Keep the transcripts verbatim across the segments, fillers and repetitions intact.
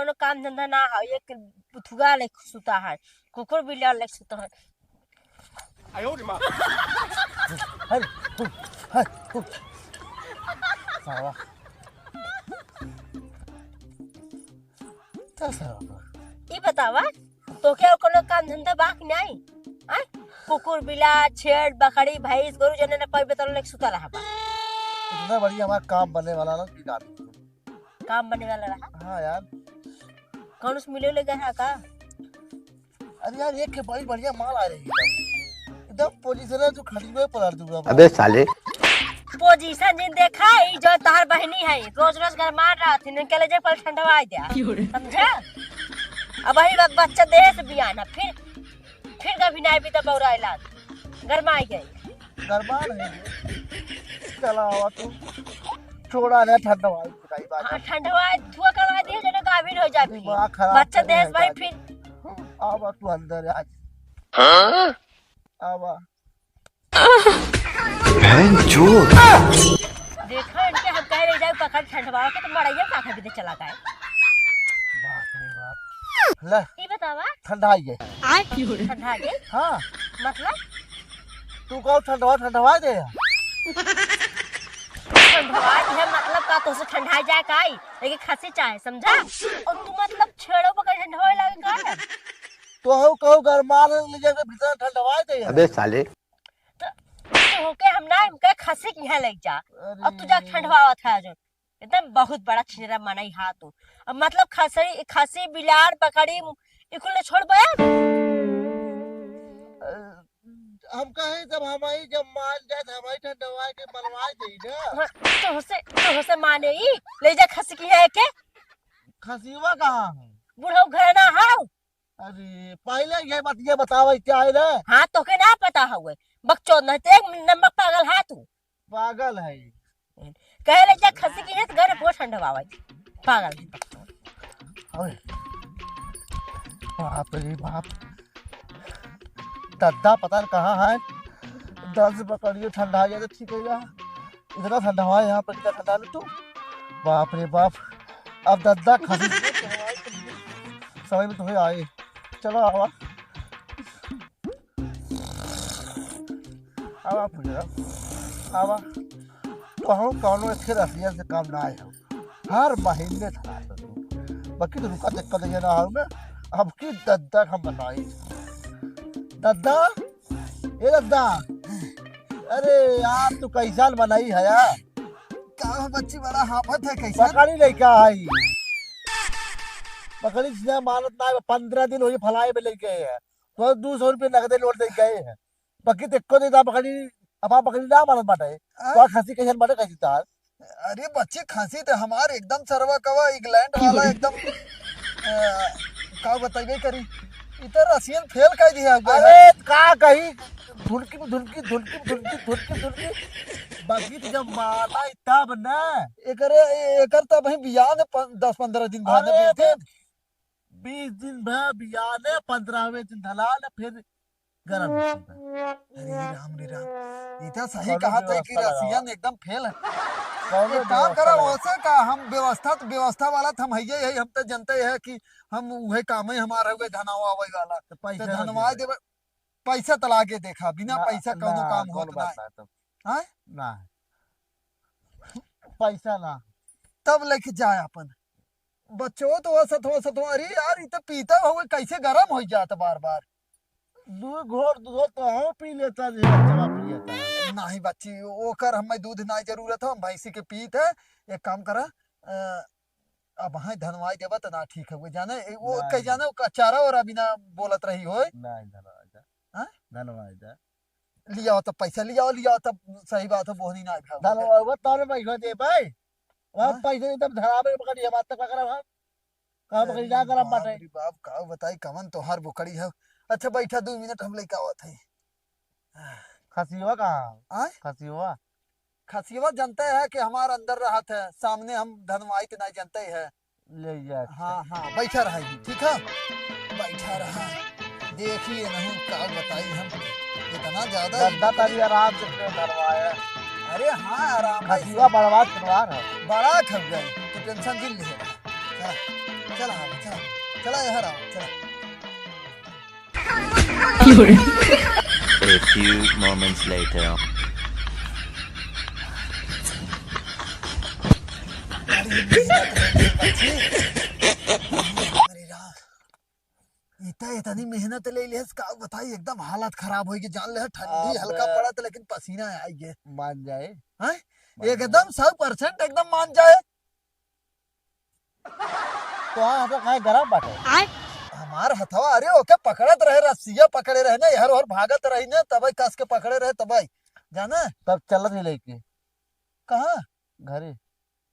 कोनो काम धंधा ना है, एक बुथुआ लेख सुता है, कुकुर बिलार लेख सुता है। हर, हर, हर। साला। का साला बा? ई बतावा, तोके और कोनो काम धंधा बा कि नाई? आय? कुकुर, बिलार, छेड़, बकरी, भैंस, गोरू जने न पाई बेतल लेके सुता रहा बा। इतना बढ़िया हमारा काम बने वाला ना कि ना। काम बने वाला रहा? हाँ यार। कौन उस मिले ले गया है का? अरे यार, एक के बड़ी बढ़िया माल आ रही है। एकदम पोजीशन है, तू खड़ी में पलट दूंगा। अबे साले। पोजीशन जिन देखा, ई जो तहार बहनी है, रोज रोज गरमान रहत है, इनके ले जाए पर ठंडवाई दे। समझा? अब वही ब-, बच्चा देह से बियान है, फिर, फिर कभी ना भी तो बौराइला, गरमाई गई। गरमान है। चला आवा तू। छोड़ा ना ठंडवाई, बताई बात। हाँ, ठंडवाई, थुआ करवा दिए, जने गाभिन हो जाए फिर। दिमाग खराब बच्चा कर देश रहा भाई है। फिर। आवा तू अंदर आज। हाँ? आवा। बहन चोद। देखा इनके, हम कह रहे जाए पकड़ ठंडवा के तो मड़ैया का खरीदे चला गए। बाप रे बाप। ले। ई बतावा। ठंडा आई है। ठंडा आई है? हाँ। मतलब? तू कहो ठंडवा, ठंडवा दे। ठंडवा दे मतलब का, तोसे ठंडा जाए का आई? लेकिन खसी चाहे, समझा? और तू मतलब छेड़ो पकड़ ठंडवा लागे का है? तो हो कहो गरमान ले जाके भीतर ठंडवा दे। अबे साले। तो, तो होके हम ना इनका खसी के यहाँ ले जा। अरे। अब तू जा ठंडवावत है जो। एकदम बहुत बड़ा छिनरा मनई हा तू। अब मतलब खसी, खसी, बिलार, बकरी, ई कुल छोड़ बे। हम कहे जब हमारी, जब मान जाए तो हमारी ठंडवा के मनवा दे ना। हाँ, तोहसे, तोहसे माने ई, ले जा खसी के यहाँ के। खसीवा कहाँ है? बुढ़ऊ घर ना हाउ। अरे, पहले ये बात ये बतावा, क्या है रे? हाँ, तोके ना पता हवे। बकचोद नहीं, तो एक नंबर पागल हा तू। पागल है। कहे ले जा खसी के यहाँ तो घर बहुत ठंडवावे। पागल है बकचोद। ओए। बाप रे बाप। दद्दा पता न कहाँ है। दस बकरियों ठंडा गया तो ठीक है यार। इतना ठंडा हवा है यहाँ पर, इतना ठंडा मिट्टू। बाप रे बाप। अब दद्दा खसी समझ में तुम्हें आए। चलो आवा। आवा फुलरा। आवा। तो हम कौनो एक रसिया से काम ना आए हो। हर महीने था तो तू। बाकी तो रुका चक्कर दे ना हो ना। अब की दद्दा हम बताई। दद्दा, ए दद्दा, अरे यार, तू कैसन मनई है यार? का हो बच्ची, बड़ा हाफत है, कैसन? पकड़ी लइका है। पकड़ी जितना मानत ना है, पन्द्रह दिन होई फलाए में लेके है। तो दो सौ रुपये नगदे लौट दे गए हैं। बाकी देखो दे दा पकड़ी, अब आप पकड़ी ना मानत बाटे। हाँ? तो खसी कैसन बाटे, कैसी तार? अरे बच्ची, खसी तो हमार एकदम सरवा कवा, इंग्लैंड वाला एकदम, अ, का बताइबे करी, इतर रसियन फेल कर दिया हमको। अरे का कही, धुनकी में धुनकी, धुनकी में धुनकी, धुनकी में धुनकी। बाकी तो जब माला तब ना। एकरे, एकर तब ही बियाह में पन-, दस पन्द्रह दिन बाद अरे बीस दिन। बीस दिन भा बियाह ने, पन्द्रहवें दिन धलाल, फिर गरम हो गया। अरे राम रे राम, ई तो सही कहा था कि रसियन एकदम फेल है। एक काम करा, वैसे का हम व्यवस्था, तो व्यवस्था वाला तो हम हइये है, हम तो जनते हैं कि हम उहे काम है हमारा हुए धनवा आवे वाला। तो पैसा तो धनवा देवे, पैसा तो लागे देखा, बिना पैसा कौनो काम होत ना। हाँ? ना। पैसा ना। तब लेके जाए अपन। बच्चो तो वो सतवा सतवा, अरे यार, ई तो पीता हुए कैसे गरम हो जाता बार बार। दू घोर दूध तो हम पी लेता जी, बच्चा पी लेता। नहीं बच्ची, ओकर हमें दूध ना जरूरत हो, हम भैंसी के पीत है। एक काम करा, अ, अब हाँ धनवाई देवा तो ना ठीक है, वो जाने, वो नहीं। कह जाने, ओकर चारा और अभी ना बोलत रही होए। नहीं धनवाई दा। हाँ? धनवाई दा। लियाओ तब पैसा, लियाओ, लियाओ तब सही बात है, बोहनी ना भाव। धनवाई वो तारे पैसा दे भाई। वहाँ हाँ? पैसे एकदम धरावे पकड़ी है, बात तक पकड़ा भाई। कहाँ अरे बकरी जा गरम बाटे? बाप रे बाप, का बताई कवन तोहार बोकड़ी है। अच्छा बैठा, दो मिनट हम लेके आवत है। खसियवा कहाँ? आय? खसियवा? खसियवा जनते है कि हमार अंदर रहत है, सामने हम धनवाई के नहीं जनते है। ले जा। हाँ, हाँ, बैठा रहा ही, ठीक है? बैठा रहा। देखिए नहीं, का बताई हम, इतना ज्यादा गद्दा तनी आराम से क्यों धरवाया? अरे हाँ, आराम है। खसियवा बड़वा सुनवार है। बड़ा खप गई, तो टेंशन जिन ले। चला। चला, चला, चला, यहाँ रहा, चला। A few moments later. अरे, मेहनत ले ले, बच्चे। अरे राम, इतना, इतनी मेहनत ले ले, का बताई, एकदम हालत खराब होई कि जान ले, ठंडी अब हल्का पड़त, लेकिन पसीना आई है। मान जाए। हैं? मान एकदम जाए। सौ percent एकदम मान जाए। तो हाँ, हम लोग काहे गरम बाटे? आय। हमार हथवा, अरे, ओके पकड़त रहे, रस्सिया पकड़े रहे ना, इहर ओहर भागत रही ना, तबई कस के पकड़े रहे, तबई, जाना? तब चलत ही लेके। कहाँ? घरे।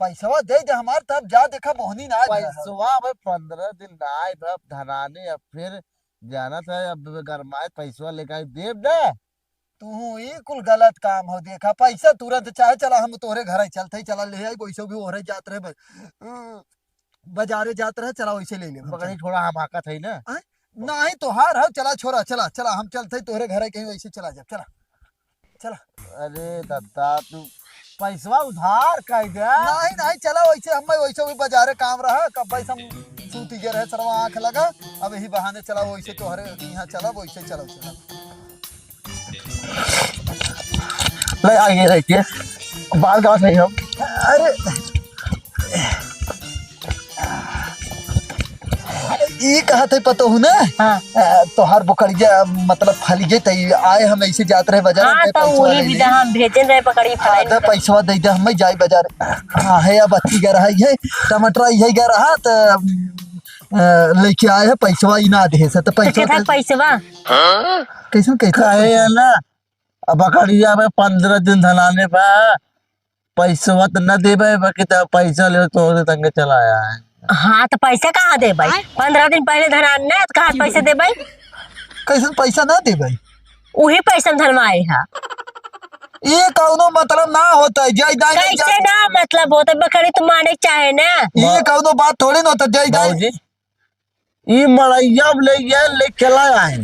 पैसवा दे दे हमार, तब जा, देखा, मोहनी ना आए घर। पैसवा अब पन्द्रह दिन ना आए, अब धनाने, अब फिर जाना था, अब गरमाए पैसवा लेके आई, देब ना। तू ई कुल गलत काम हो। देखा, पैसा तुरंत चाहे चला, हम तोहरे घर ही चलते ही चला ले आई, वैसे भी ओहरे जात रहे ब-, बाजारे जात रहे, चला वैसे ले ले, हम पकड़ी चला। थोड़ा हम हाकत है ना। आय? नहीं, तोहार हो, चला छोरा, चला, चला, हम चलते ही तोहरे घर ही कहीं वैसे चला जा, चला, चला। अरे दादा, तू पैसवा उधार कर दे। नहीं, नहीं, चला वैसे, हम वैसे भी बाजारे काम रहा, कब भाई हम सूती गए रहे सरवा आँख लगा, अब यही बहाने चला वैसे तोहरे यहाँ चला, वैसे चला, चला। ले, आगे रह के। बाल काट रही हम। अरे। ई कहत है पतोहू ना? हाँ। अ, तोहार बकरिया, मतलब, फलिए तई आए, हम ऐसे जात रहे बाजार हाँ, में, तो पैसवा वही ले विधा ले। हम भेजन रहे बकरी हाँ, फलाई तो पैसवा दे दे, हम जाई बाजार। हाँ, है, अब अच्छी गर है, ये टमाटर यही गर रहा, तो, अ, लेके आए है, पैसवा ही ना दे से, तो तो पैसवा केथा दे पैसवा? कैसन, कैसन काहे पैसा? है ना, अब बकरिया में पन्द्रह दिन धनाने बा, पैसवा त न देबे, बाकी त पैसा ले तोहरे संगे चला आया है। हाँ, तो पैसा कहाँ देबे? आय। पन्द्रह दिन पहले धनाने, तो कहाँ पैसा देबे? कैसन पैसा ना देबे? उही पैसा धनवाए है। ये कौनो मतलब ना होता है, जाई दाई कैसे ना मतलब होता है? बकरी तो माने के चाहे ना। ये कौनो बात थोड़ी ना होता, जाई दाई। बाबूजी, ई मड़ैया ले ये ले चला आए।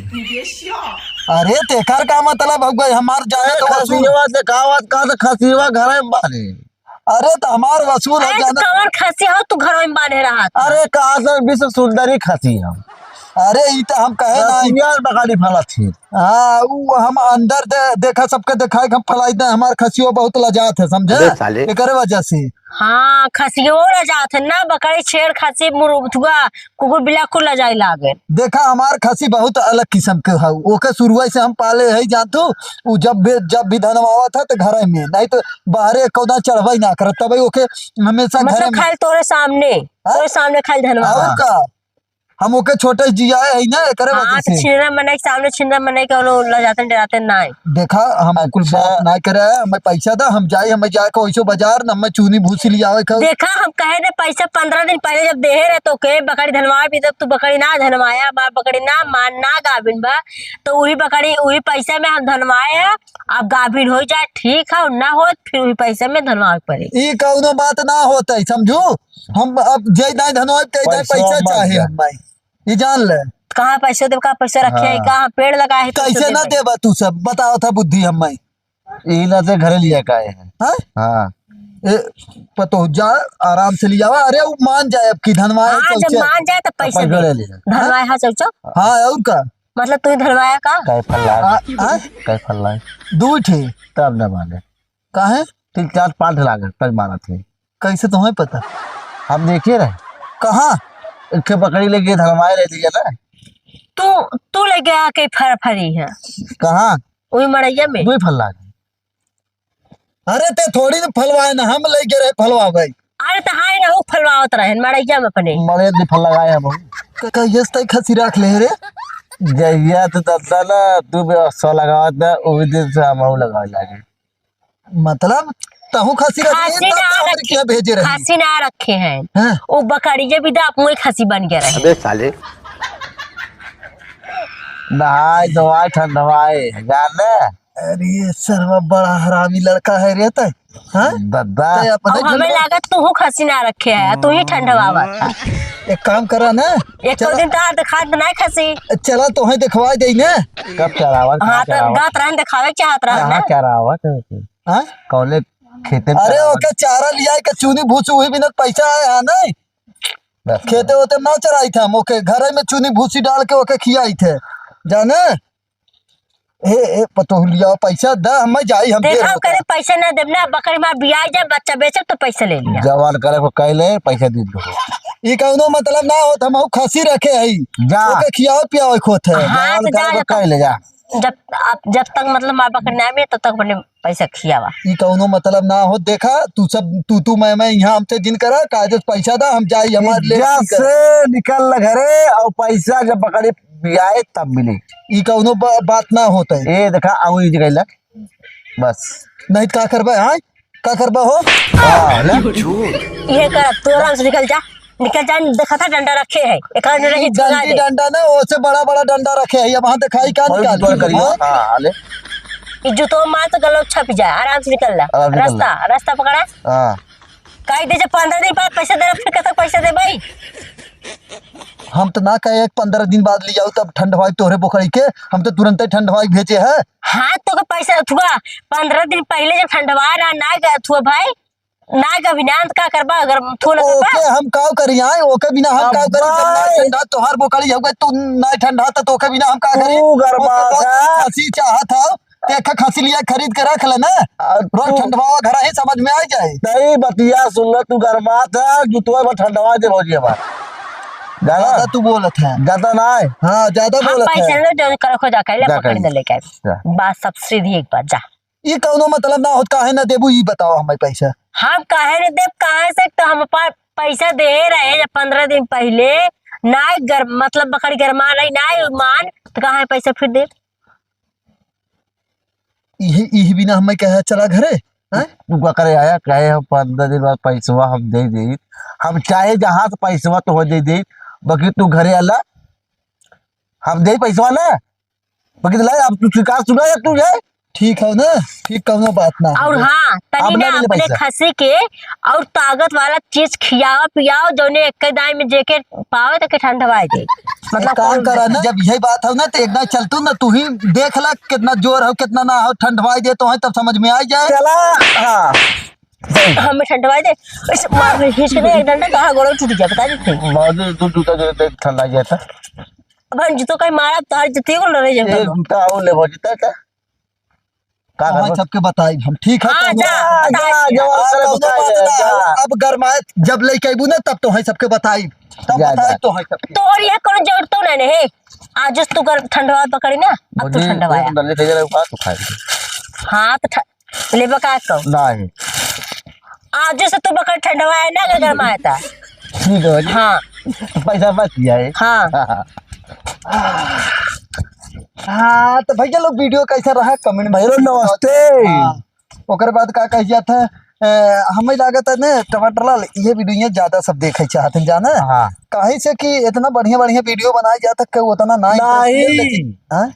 अरे, तेकर का मतलब हो गई, हमार जाए तो वसूल। खसियवा देखावत का तो खसियवा घरे में बांधे। अरे, तो हमार वसूल हो अरे, तो जाना। कवन खसी हो तू घरवा में बांधे रहत? अरे, कहाँ से विश्व सुंदरी खसी हम। अरे, ई तो हम कहे ना। खसिया बकरी फलत ही। हाँ, उ हम अंदर दे, देखा सबके देखाए के हम फलाई दे, हमार खसियो बहुत लजात है, समझे? अबे साले। एकरे वजह से। हाँ, खसियो लजात है ना, बकरी, छेड़, खसी, मुर्गुआ, कुकुर, बिलाकुर लजाए लागे। देखा, हमार खसी बहुत अलग किस्म के हउ। ओके शुरुए से हम पाले है, जानतू, उ जब भी, जब भी धनवावत है तो घरे में, नहीं तो बाहरे कौदा चढ़बे ना करत, तबे ओके हमेशा मतलब घरे में। खाली तोरे सामने, हाँ? तोरे सामने खाली धनवा। और का? हम ओके छोटे जियाए है ना, एकरे हाँ, वजह तो से। छिनरा मनई के सामने छिनरा मनई के ओलो लजाते डराते ना है। देखा, हम कुल अच्छा। बात ना करे, हमें पैसा दा, हम जाए, हमें जाए के वैसो बाजार, न हमें चूनी भूसी लियावे के। देखा, हम कहे ने पैसा पन्द्रह दिन पहले जब देहे रहे तो के बकरी धनवाए भी, तब तू बकरी ना धनवाया बा, बकरी ना मान, ना गाभिन बा, तो उही बकरी, उही पैसा में हम धनवाए है। अब गाभिन हो जाए, ठीक है, ना हो, फिर उही पैसा में धनवाए पड़े। ई कौनो बात ना होता है, समझू? हम अब जय दाई धनवाए, तय दाई पैसा पैसा मांग चाहे जा। हम भाई। ई जान ले। कहाँ पैसे देब, कहाँ पैसे रखे है, हाँ। कहाँ पेड़ लगा है, पैसे कैसे ना देब? देबा तू सब? बताओ था बुद्धि हम भाई। ई ना से घरे लिया का है। हाँ? हाँ। ए, पतो जा, आराम से लियावा। अरे, वो मान जाए अब की धनवाए हाँ, जब चौचे। मान जाए तो पैसे पैसा दे। ले लिया। धनवाए हाँ चौचा। हाँ, और का? मतलब तू ही धनवाया का? कै फल्ला? हाँ, हाँ? कै फल्ला? दू ठे। तब न माने। काहे? तीन चार पाँच लागे, तब मानत है। कैसे तुम्हें पता? हम देखे रहे। कहाँ? एक ठे बकरी लेके धनवाए रह लिया ना। तू, तू लेके आके फर फरी है। कहाँ? वही मड़ैया में। दू ही फल्ला। अरे ते थोड़ी न फलवाए ना, हम लेके रहे फलवावे। अरे तो हाय ना, वो फलवावत रहे मड़ैया में अपने। मड़े दी फल लगाए हम। क-, कहिए से तई खसी रख ले रे। जहिया तो दद्दा ना, तू भी सौ लगावत ना, वही दिन से हम लगावे लागे। मतलब, तहु खसी रख ले, खसी तब ना तो हम रखे, रुपया भेजे रहे। खसी ना रखे हैं। हाँ। वो बकरिया भी तो अपने खसी बन गया रहे। अबे साले। नहाए, धोआए, ठंडवाए, जान ले। अरे, ये सरवा बड़ा हरामी लड़का है रे, तय। हाँ? दादा। तय अपने अब हमें झुलवा- लागत तू हूँ खसी ना रखे है, तू ही ठंडवावा था। एक काम करा ना, एक चला। दिन तार दिखा दे ना खसी। चला, तोहे दिखवा दे ना। कब चरावा, हाँ, कहाँ तो चरावा? गात रहन दिखावे चाहत रहन कहाँ ना। चरावा करके? हाँ? कौने खेते में अरे, चरावा? ओके चारा लिया के चूनी भूसी हुई बिना पैसा आया है, नहीं? बस। खेते ओते ना चराइत है, हम ओके घरे में चुनी भूसी डाल के ओके खियाइत है, जाने? ए, ए, पतोहू लिया, पैसा द, हम जाई, हम देर देखा होता। करे, पैसा ना देब ना, बकरी मार बियाई जाए, बच्चा बेचब तो पैसा ले लिया। जवान करे को कह ले, पैसा दे दो। ई कौनो मतलब ना होत, हम खसी रखे हई। जा। ओके खियाओ पियाओ खोत है। हाँ, जवान तो जा, करे को जा, कह ले, जा। जब, आप, जब तक मतलब माँ बकरी ना मिले, तब तक अपने पैसा खियावा। ई कौनो मतलब ना होत, देखा, तू सब, तू, तू, मैं, मैं, यहाँ हमसे जिन करा, कायदे से पैसा दा, हम जाई, हमार लेट इज्जत नहीं करे। से निकल घरे, और पैसा जब बकरी बियाए तब मिले। ई कौनो बा-, बात ना होत है। ए देखा, आऊ ई जगह ला। बस। नहीं तो का करबे, हाँ? का करबे हो? हाँ, ले। ये कर, तू आराम से निकल जा। निकल जा, देखा था डंडा रखे है। एक आदमी रही, ई छोड़ा डंडी दे। डंडा ना, ओसे बड़ा बड़ा डंडा रखे है। अब वहाँ दिखाई का और निकाल तोड़ करियो। हाँ? हाँ, ले। ई जूतो मार तो गलो छप जाए, आराम से निकल ला। आराम से निकल ला। रास्ता, रास्ता पकड़ा। हाँ। कह दे, जब पन्द्रह दिन बाद पैसा दे, फिर कब तक पैसा दे भाई? हम तो ना कहे एक पन्द्रह दिन बाद ले जाओ, तब ठंडवाई तोहरे बोकरी के, हम तो तुरंते ठंडवाई भेजे है। हाँ, तो के पैसा थुआ, पन्द्रह दिन पहले जब ठंडवा रहा, ना गया थुआ भाई, ना गया बिना, तो का करबा, अगर थुआ ना करबा? ओके हम काव करी आए, ओके बिना हम काव करी, जब ना अब्बाई। ठंडा तोहार बोकरी हो गए, तू ना ठंडा, तो ओके बिना हम का करी? तू गरमा ओके बहुत था। खसी चाहत हो, ते एक खसी लिया खरीद के रख ले ना। आ, रोज तू ठंडवावा घर ही समझ में आ जाए। नहीं, बतिया सुन ले, तू गरमात है, जुतवा में ठंडवा दे भौजी हमार। जाना? ज्यादा तू बोलत है। ज्यादा ना है। हाँ, ज्यादा हम बोलत पैसे है। ले, जो करो, खो जा, कैले जा पकड़ कैले। दे लेके आए। जा। बात सब सीधी एक बात, जा। ई कौनो मतलब ना होत, काहे ना देबू, ई बताओ हमें पैसा। हम काहे ना देब, कहाँ से? तो हम पा-, पैसा दे रहे हैं पन्द्रह दिन पहले, ना गर-, मतलब बकरी गरमा नहीं, ना मान, तो कहाँ है पैसा फिर देब? इही, इही बिना हमें कहे चला घरे, हैं? तू का करे आया, कहे हम पन्द्रह दिन बाद पैसवा हम दे देइत। हम चाहे जहाँ से पैसवा तो हो दे देइत, बाकी तू घरे आला, हम दे पैसवा ना, बाकी तो ला, अब तू शिकायत सुना या तू है? ठीक है ना, ठीक, कौनो बात ना और है। हाँ, तनी अब ना ना मिले अपने पैसा। खसी के और ताकत वाला चीज खियाओ पियाओ, जौने एक दाई में जेके पावे तो के ठंडवाए दे। मतलब एक काम कौन करा ना, जब यही बात हो ना, तो एक दाई चल तू ना, तू ही देख ला कितना जोर हो, कितना ना हो, ठंडवाई दे तो है, तब समझ में आ जाए। चला, हाँ। सही। हमें ठंडवाई दे, इस मार में खींच के ना एक डंडा कहाँ गोड़ो टूट गया, बता देते। बहुत दूर जूता जो है, ठंडा गया था। अब हम जूतो कहीं मारा, तो हर जूती को लड़े जाता ए, था। जूता और ले, बहुत जूता था। का हाँ, करबो? सबके बताई हम, ठीक है, हाँ, तो जा, जा, बताई। जा, जवान हाँ, करे कौनो बताई बात दे, ना, जा। अब गरमाए जब लेके अइबू ना, तब तो है सबके बताई, तब जा, बताई जा। तो है सबके। तोर ये कोनो जरूरत तो नहीं है। आज उस तू कर ठंडवा पकड़ी ना, अब तू मुझे ठंडवा एक है। डंडे चाहिए, बात उठाए। हाँ, तो ठ-, लेबा का कहो? नहीं। आज से तू बकर ठंडवा है ना, अगर गरमाए था। ठीक है जी। हाँ। पैसा बच गया है। हाँ। हाँ, तो भैया लोग, video कैसा रहा, comment में हेलो, नमस्ते। हाँ, ओकर बाद का कह जात है, ए, हमें लागत है ने, टमाटर लाल, ये video ये ज्यादा सब देखे चाहत हैं, जाना? हाँ। काहे से कि इतना बढ़िया, बढ़िया video बनाए जात है, केहू उतना ना interest नहीं। ले, लेकिन, हाँ?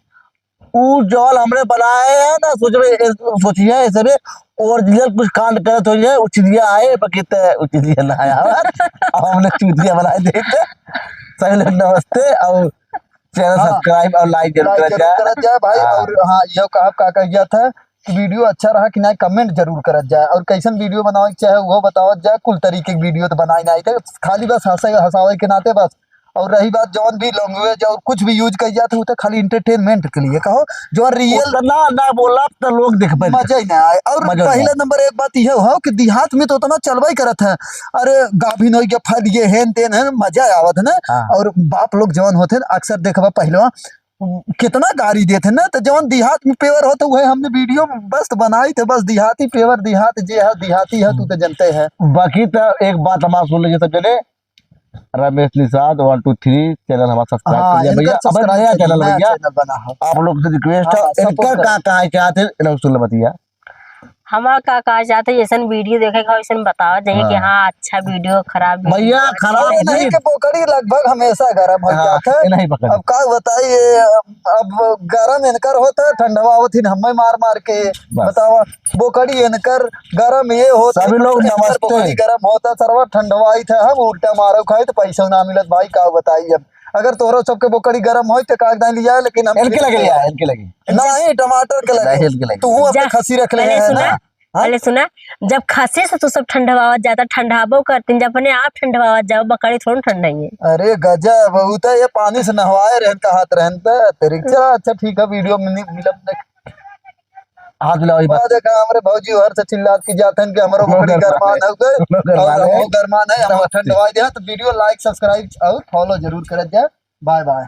ऊ जौन हमरे बनाए हैं ना, सोचबे, ए, सोचिए, ऐसे में original कुछ कांड करत होइए, उ चिड़िया आए, बाकी त उ चिड़िया ना आया। अब हमने चूतिया बनाए देते। सभी लोग नमस्ते, और channel हाँ। Subscribe और like जरूर like करत जरूर जाए। करत जाए भाई। हाँ। और हाँ, ये कहा, का कह गया था कि video अच्छा रहा कि ना, comment जरूर करत जाए, और कैसन video बनावे के चाहे वो बतावत जाए। कुल तरीके के video तो बनाए ना आए थे, खाली बस हंसे हंसावे के नाते बस। और रही बात जौन भी language और कुछ भी use कही जात है, वो तो खाली entertainment के लिए कहो, जो real उतना ना बोला तो लोग देखबे नहीं। मजा ही ना आए। और मजा ही पहला ना। Number एक बात यह हो कि देहात में तो उतना चलबे करत है, अरे गाभिन हो गया, फल ये हेन तेन है, मजा आवत है ना। हाँ। और बाप लोग जौन होते हैं, अक्सर देखबा पहलवा कितना गारी देते हैं ना, तो जौन देहात में pure होते, वही हमने video बस बनाई थे, बस देहाती pure, देहात जे है, देहाती है, तू तो जानते हैं। बाकी तो एक बात हमार सुन लीजिए सब जने, रमेश Nishad one two three channel हमारा subscribe हाँ, कर लिया इनका भैया। अब subscribe नया कर लिया, channel नया भैया। Channel बना है। आप लोग से request है, हाँ, support इनका करो। का कहा चाहते हैं, इन्हें सुन ले बतिया। हमारा का कहा चाहते हैं, जैसन video देखे का, वैसन बतावा जाइए कि हाँ। हाँ, अच्छा video, खराब video, भैया, अच्छा खराब video। नहीं कि बोकड़ी लगभग हमेशा गरम हो हाँ, जात है। ये नहीं पकड़। अब का बताइए, अब गरम इनकर होत है, ठंडवा होत ही हमें मार मार के। बस। बतावा, बोकड़ी इनकर गरम ये होत है, सभी लोग इनकर नमस्ते। बोकड़ी गरम होत है, सरवा ठंडवाई था, हम उल्टा मारो खाई तो पैसा ना मिलत भाई, का बताई अब। अगर तोहरो सबके बोकड़ी गरम होई तो कागदाई लिया, लेकिन हम इनके लगे लिया, इनके लगे। नहीं, टमाटर के लगे। नहीं, इनके लगे। तू अपने जा, खसी रख ले पहले है सुना। ना। हाँ? पहले सुना, जब खसी से तू सब ठंडवावत जाता, ठंडाबो करतीन, जब अपने आप ठंडवावत जाओ, बकरी थोड़ी ठंडाइए। अरे गजब, उ तो ये पानी से नहवाए रहन, कहत रहन, त तेरे चला, अच्छा ठीक है, वीडियो में नहीं मिलब, देख। हाथ मिलाओ, ये बात। देखा, हमरे भौजी हर से चिल्लात की जात हन कि हमरो बकरी गरमान हो गए, और हमरो गरमान है, हमरो ठंडवाई दे, तो वीडियो like, subscribe और follow जरूर करत जा। Bye bye.